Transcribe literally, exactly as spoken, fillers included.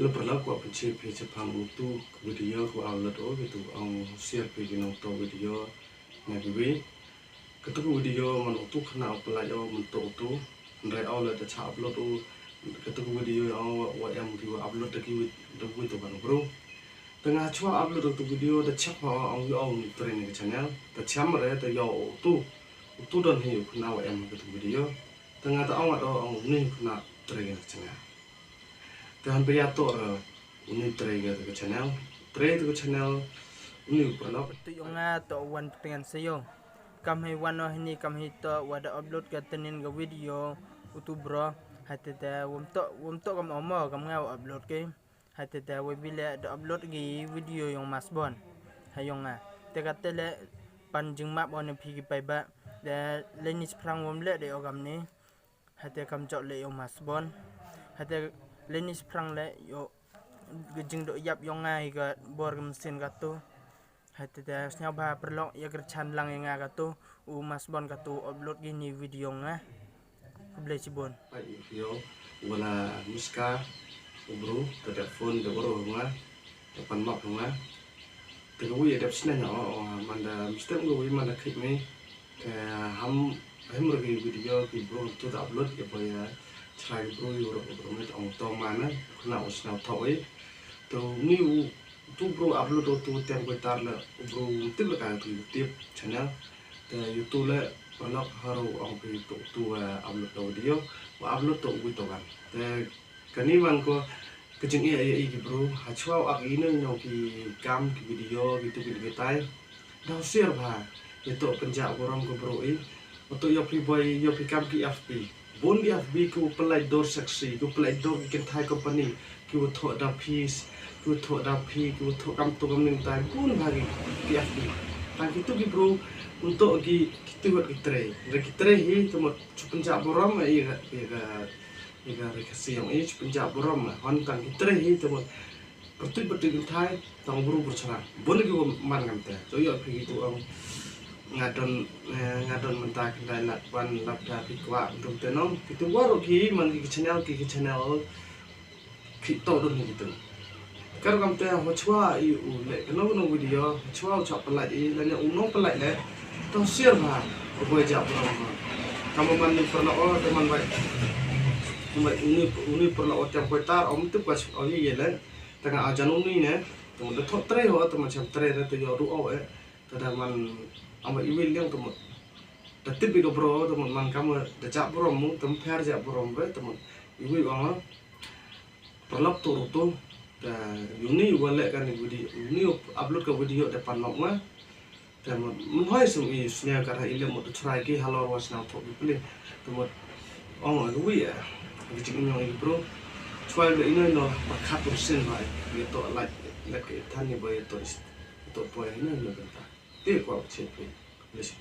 Hello paralok, kwah pynshitom phi shaphang utu u video ko upload o, kito ong share phi ki nongtok video na kiwi. Kito ki video man utu khynnah u pynlait o, man to utu. Hynrei o la da cha upload o kito ki video, ong wa em ki wa upload da kiwi, da kiwi to ban bro. Te nga chwa upload utu video da check pha ong yu ong ni trei ne ka channel. Te cham re te yu utu. Utu don hi u khynnah wa em kito ki video. Te nga ta ong wa do ong ni u khynnah trei ne ka channel. Te han ba ya to re uni trei ka ka channel. Trei ka channel uni u paralok. Tu yong nga to wan ptngan sayo. Kam hi wan o hini kam hi to wa da upload ka tenin ka video utu bro. Hai te te wam to, wam to kam omo kam nga wa upload ke. Hai te te wa bile da upload ki video yong Masbon. Hai yong nga. Te ka te le pan jingmap o ne phi ki pai ba. De le ni sprang wam le de o kam ni. Hate kam jok le yo Masbon. Hate le ni sprang le yo ka jingdok yap yong nga hi ka bor ka mesin ka tu. Hate te sniaw ba paralok ya ka chan lang ya nga ka tu. U Masbon ka tu upload ki ni video nga. Khublei chibon. Pai yo wala miska u bro te da phone da bro nga. Te pan map nga. Te ka wi adep sne nga o, o, man da mistake nga wi man da khik me. Te ham hem ro ki video ki bro tu da upload ke boya chrai bro yu ro bro me ong to mana. Khna u sna tho e. To ni u tu bro upload tu tem ko tar la bro tip la ka tu tip channel. Te YouTube le paralok haro ong ki tu tu upload to video. Upload to wi to kan. Te Kani man ko ka jingïa ïa i ki bru ha chwa ak i nong nong ki kam ki video ki tu ki tai. Daw sir bha ïa to pynjah burom ko bru i. Ïa to ïa phi boy ïa phi kam ki F B. Bun ki F B ki u pelai dor seksi ki u pelai dor ki kynthai company ki u thoh da pis ki u thoh da phi ki u thoh kam tu kam ning tai bun bha ki F B. Tang ki tu ki bru untuk ki ki tu wat ki trei. Ki trei hi tu mot chu pynjah burom i ka Ïa ka ri Khasi ong i chu pynjah burom hon tang ki trei hi te mo. Pertuit pertuit ki thai tang bru bru chara bun ki man ngam te to yo phi ki tu ong nga don nga don mynta ki dai lak wan lak da phi kwah tum te nong ki tu wor ki man ki channel ki ki channel ki to don ki tu. Kar kam te ho chwa i u le kano kano video ho chwa u chwa pelai i le ne u nong pelai le to sir bha u boy ja pro ma. Kam man ni pro o te man bai. Uni uni pro o te ko tar om tu ko o ye le. Te nga ajan uni ne te mo de thot tre ho te mo cham tre ne te yo du o e. Te da man am i wil yang te mo. Te tip i ko pro te mo man kam de ja pro mu te mo pher ja pro be te mo i wil ong. Paralok tu rutu te uni wa le kan video uni upload ka video te pan nok ma te mo mun hoi sum i snya ka ra i le mo tu chrai ki halor wa sna thok ki pli te mo ong a wi a ki jing nyong i bro chwai le ino no pa khat ur sin ba ye to like le ke than ni ba ye to is to poi ino no kan ta te ko che pe le si